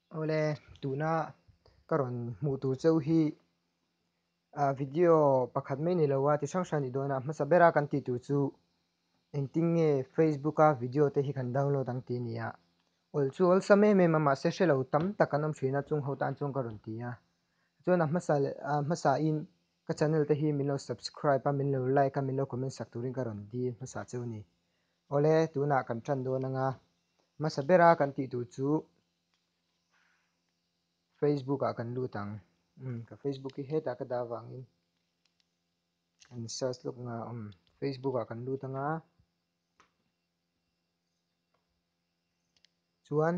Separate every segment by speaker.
Speaker 1: Awle, tuna ka rawn hmuh tur cheu hi video pakhat mai ni lo a, ti hrang hrang a ni dawn a, hmasa bera kan tih tur chu engtin nge Facebook a video te hi kan download ang tih a ni a, awl chu awlsam em em a mahse hre lo tam tak an awm thin a chung ho tan chuan ka rawn ti a, chuan a hmasa leh a hmasa in ka channel te hi min lo subscribe a, min lo like a, min lo comment sak turin ka rawn dil hmasa cheu a ni. Awle, tunah kan tan dawn anga hmasa bera kan tih tur chu Facebook ah kan lut ang. Umm ka Facebook hi hetah ka dah avangin kan search lawk nga umm Facebook ah kan lut anga chuan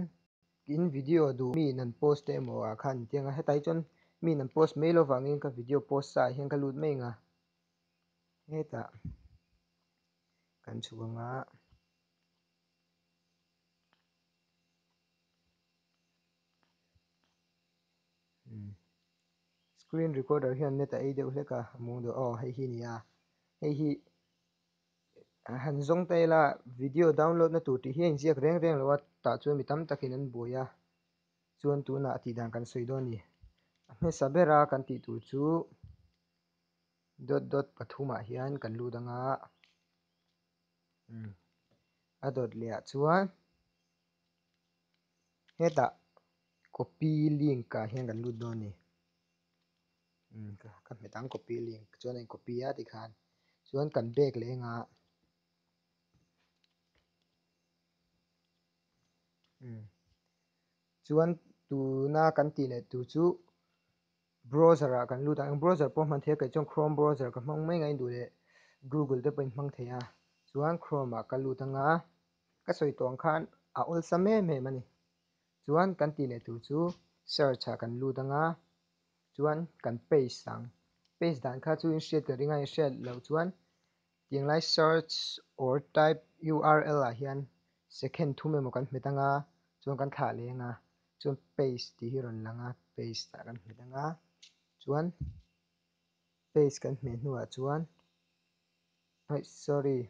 Speaker 1: in video duh mi in an post te emaw ah khan inti anga hetah hi chuan mi in an post mai lo vangin ka video post sa ah hian ka lut mai anga hetah kan chhuk anga. Screen recorder hian net a ei deuh hlek a a mung deuh aw hei hi a ni a hei hi han zawng ta ila video download na tur tih hi a inziak reng reng lo a tah chuan mi tam takin an buai a chuan tunah a tih dan kan sawi dawn a ni a hmasa bera kan tih tur chu dot dot pathumah hian kan lut anga a dawt leh ah chuan hetah copy link ah hian kan lut dawn a ni ka hmet ang copy link chuan a in copy a tikhan chuan kan bag leh eng a chuan tuna kan tih leh tur chu. Browser ah kan lut ang, eng browser pawh hman thei a, kei chuan chrome browser ka hmang mai ngaih duh leh google te pawh in hmang thei a, chuan chrome ah ka lut anga ka sawi tawh ang khan a awlsam em em a ni, chuan kan tih leh tur chu search ah kan lut anga chuan kan paste ang, paste dan kha chu in hriat ka ring a, in hriat loh chuan tiang lai search or type url ah hian second thum emaw kan hmet anga chuan kan thlah leh anga chuan paste tih hi a rawn lang a paste ah kan hmet anga chuan paste kan hmeh hnuah chuan aih sorry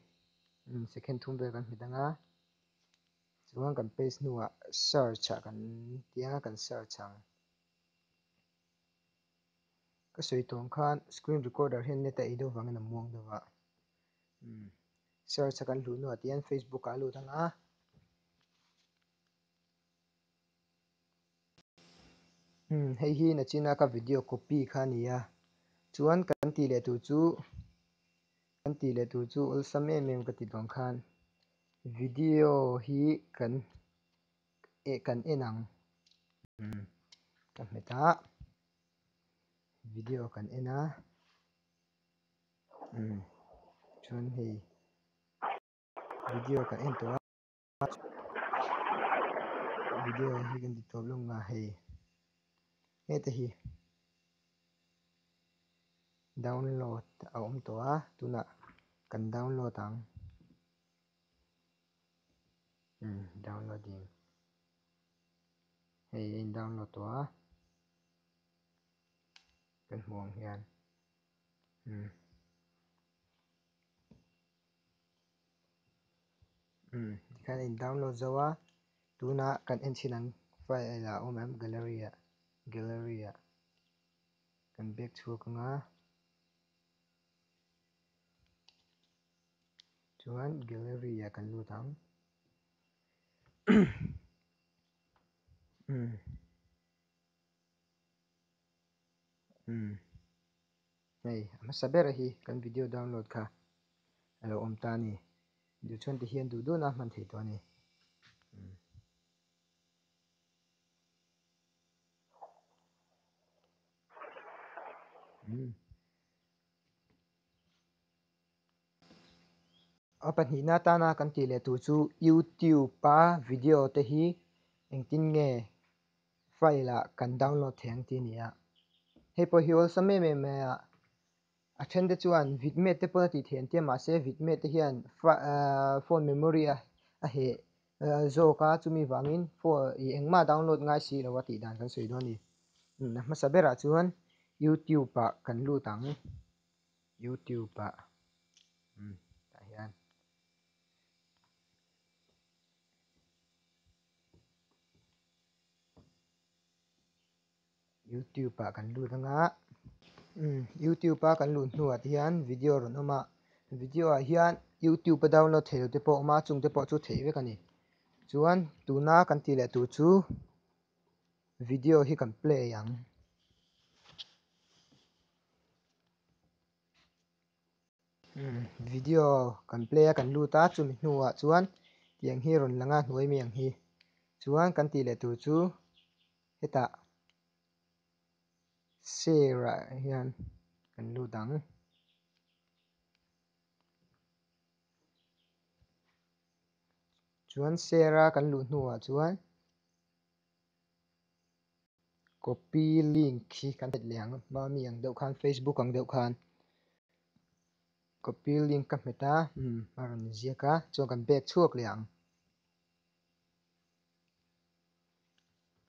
Speaker 1: umm second thum vel kan hmet anga chuan kan paste hnuah search ah kan ti anga kan search ang. Ka sawi tawng khan screen recorder hian net a ei deuh vangin a muang deuh a umm search a kan hluh hnuah te hian facebook ah a lut ang a. Umm hei hi nachina ka video copy kha a ni a chuan kan tih leh tur chu kan tih leh tur chu awlsam em em ka ti tawng khan video hi kan eh kan en ang umm ka hmet a video kan en a umm chuan hei video kan en tawh a video hi kan ti tawp lawng a hei heta hi download a awm tawh a tunah kan download ang. Umm downloading hei a in download tawh a kan hmuh ang hian umm umm tikhian a in download zo a tunah kan en chhin ang file ah a awm em gallery ah gallery ah kan bag chhuak ang a. Chuan gallery ah kan lut ang. Umm. Umm. Hei a hmasa ber hi kan video download kha a lo awm ta a ni. Duh chuan ti hian duh duhna hman thei tawh a ni. Umm. Umm. A pahnihna atana kan tih leh tur chu YouTube a video te hi engtin nge file ah kan download thei ang tih a ni a. Hei pawh hi awlsam em em mai a, a then te chuan vidmate te pawn a tih theih an tia mahse vidmate te hian phone memory a heh zawk a chumi vangin phone ih engmah download ngai si lo a tih dan kan sawi dawn a ni. A hmasa berah chuan YouTube ah kan lut ang. Youtube ah umm tah hian Youtube ah kan lut anga umm youtube a kan luh hnuah te hian video a rawn awm a video ah hian youtube a download theih loh te pawh a awm a chung te pawh chu theih vek a ni chuan tuna kan tih leh tur chu video hi kan play ang. Video kan play a kan lut a chumi hnuah chuan tiang hi rawn lang a hnuai mi ang hi chuan kan tih leh tur chu hetah share ah hian kan lut ang. Chuan share a kan luh hnuah chuan copy link hi kan hmet leh ang hma mi ang deuh khan facebook ang deuh khan copy link ka hmet a umm a rawn inziak a chuan kan bag chhuak leh ang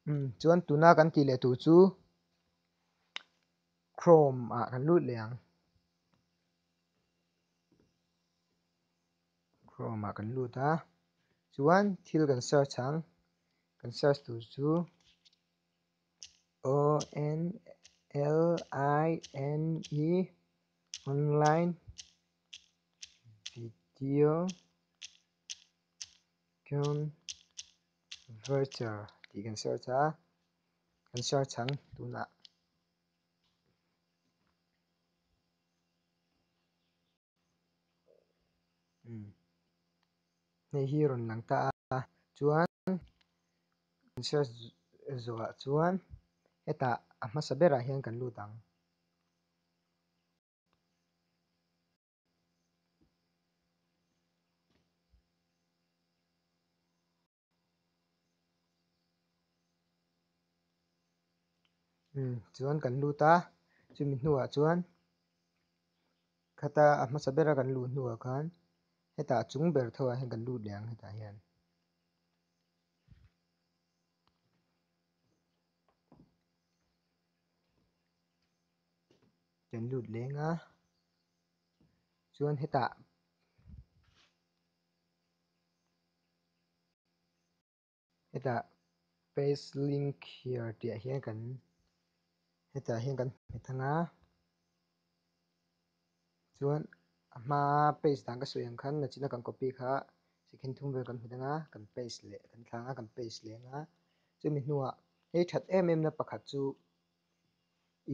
Speaker 1: umm chuan tuna kan tih leh tur chu chrome ah kan lut leh ang. Chrome ah kan lut a chuan thil kan search ang kan search tur chu O N L I N E online video converter tih kan search a kan search ang tunah. Hei hi rawn lang ta a chuan kan search zawhah chuan hetah a hmasa berah hian kan lut ang. Chuan kan lut a chumi hnuah chuan khata a hmasa bera kan luh hnuah khan hetah chung ber tho ah hian kan lut leh ang hetah hian. Kan lut leng a chuan hetah. Hetah paste link here tih ah hian kan hetah hian kan hmet ang a chuan a hma paste dan ka sawi ang khan nachina kan copy kha second thum vel kan hmet ang a kan paste leh kan thlang a kan paste leh ang a chumi hnuah hei that em em na pakhat chu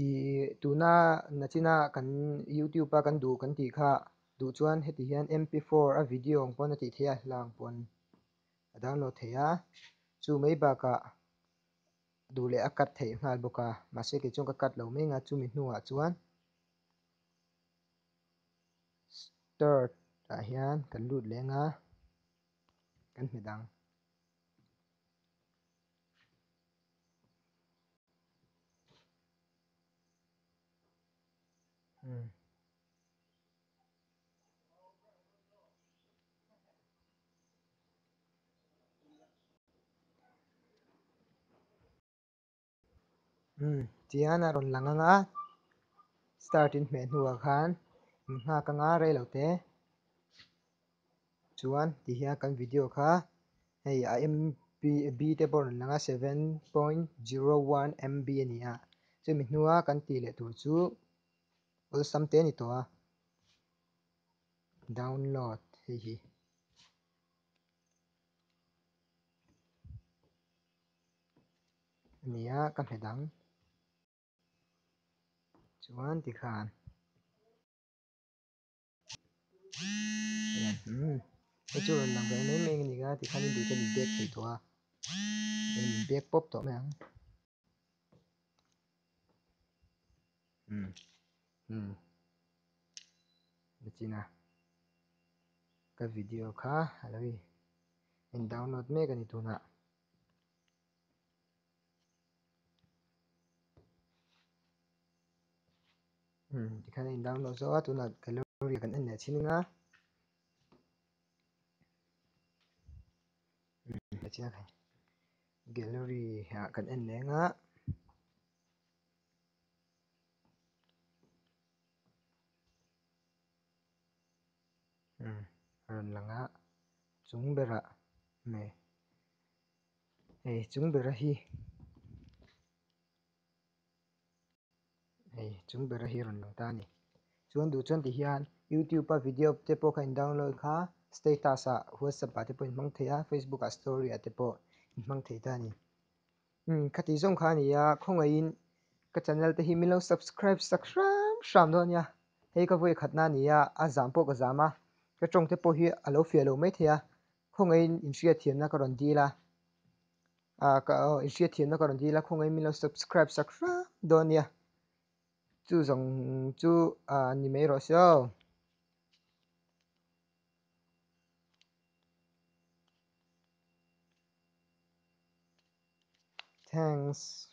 Speaker 1: Ih tuna nachina kan youtube a kan duh kan tih kha duh chuan heti hian mp4 a video ang pawn a tih theih a hla ang pawn a download theih a chu mai bakah duh leh a cut theih nghal bawk a mahse kei chuan ka cut lo mai ang a chumi hnuah chuan start ah hian kan lut leh ang a kan hmet ang. Umm tihian a rawn lang ang a start in hmeh hnuah khan in nghak anga rei lo te chuan tihian kan video kha hei a mb te pawh a rawn lang a 7.01 mb a ni a chumi hnua kan tih leh tur chu awlsam te a ni tawh a download hei hi. A ni a ka hmet ang chuan tikhan. Hei chu rawn lang ve mai mai a ni a tikhan in duh chuan in bag thei tawh a in bag pawp tawh mai ang umm umm nichina ka video kha a lo in download mek a ni tunah. Umm tikhian a in download zo a tunah gallery kan en leh chin anga umm a chiang thei gallery ah kan en leh anga umm a rawn lang a chung berah hmei hei chung bera hi. Hei chung bera hi rawn lang ta a ni. Chuan duh chuan ti hian YouTube a video te pawh kha in download kha status ah WhatsApp ah te pawh in hmang thei a, Facebook ah story ah te pawh in hmang thei ta a ni. Umm khati zawng kha a ni a, khawngaihin ka channel te hi min lo subscribe sak hram hram dawn nia. Hei ka vawi khatna a ni a, a zam pawh ka zam a, ka tawng te pawh hi a lo fiah lo maithei a, khawngaihin inhriatthiamna ka rawn dil a. Ah ka aw inhriatthiamna ka rawn dil a khawngaih min lo subscribe sak hram dawn nia chu zawng chu ah ni mai rawh se aw. Thanks.